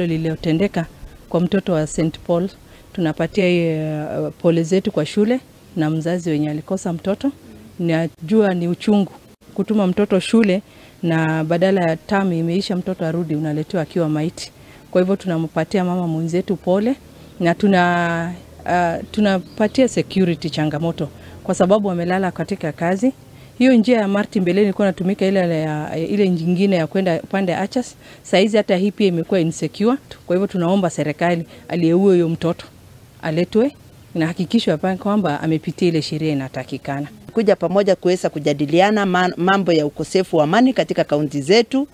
Lililotendeka kwa mtoto wa St. Paul, tunapatia pole zetu kwa shule na mzazi wenye alikosa mtoto. Najua ni uchungu kutuma mtoto shule na badala ya tamu imeisha mtoto arudi unaletewa akiwa maiti. Kwa hivyo tunampatia mama mwenzetu pole na tunapatia security changamoto kwa sababu wamelala katika kazi. Hiyo njia ya Marti mbeleni ilikuwa inatumika ile nyingine ya kwenda upande Achas. Saizi hata hii pia imekuwa insecure. Kwa hivyo tunaomba serikali aliyeua huyo mtoto aletwe na hakikishwe kwamba amepitia ile sheria inatakikana. Kuja pamoja kuweza kujadiliana mambo ya ukosefu wa amani katika kaunti zetu,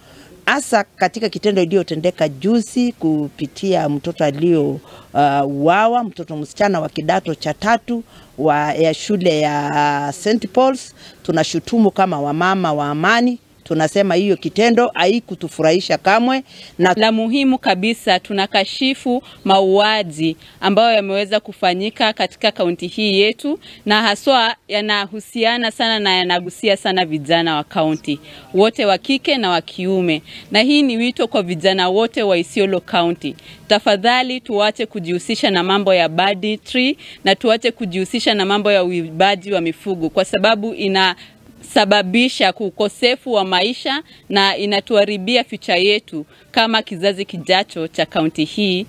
hasa katika kitendo iliyotendeka juzi kupitia mtoto aliyouawa, mtoto msichana wa kidato cha tatu ya shule ya St. Paul's. Tunashutumu kama wamama wa amani, tunasema hiyo kitendo haikutufurahisha kamwe. Na la muhimu kabisa, tunakashifu mauaji ambayo yameweza kufanyika katika kaunti hii yetu, na haswa yanahusiana sana na yanagusia sana vijana wa kaunti wote, wa kike na wa kiume. Na hii ni wito kwa vijana wote wa Isiolo County, tafadhali tuache kujihusisha na mambo ya banditry na tuache kujihusisha na mambo ya uibaji wa mifugo, kwa sababu ina sababisha ukosefu wa maisha na inatuharibia future yetu kama kizazi kijacho cha kaunti hii.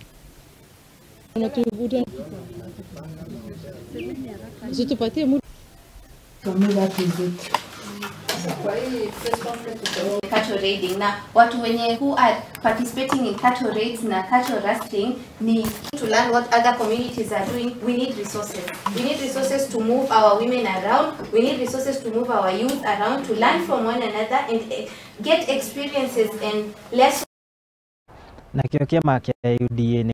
Cattle raiding na watu wenye who are participating in cattle raids na cattle rustling ni to learn what other communities are doing. We need resources. We need resources to move our women around. We need resources to move our youth around, to learn from one another and get experiences and lessons. Nakio kiama kia UDA.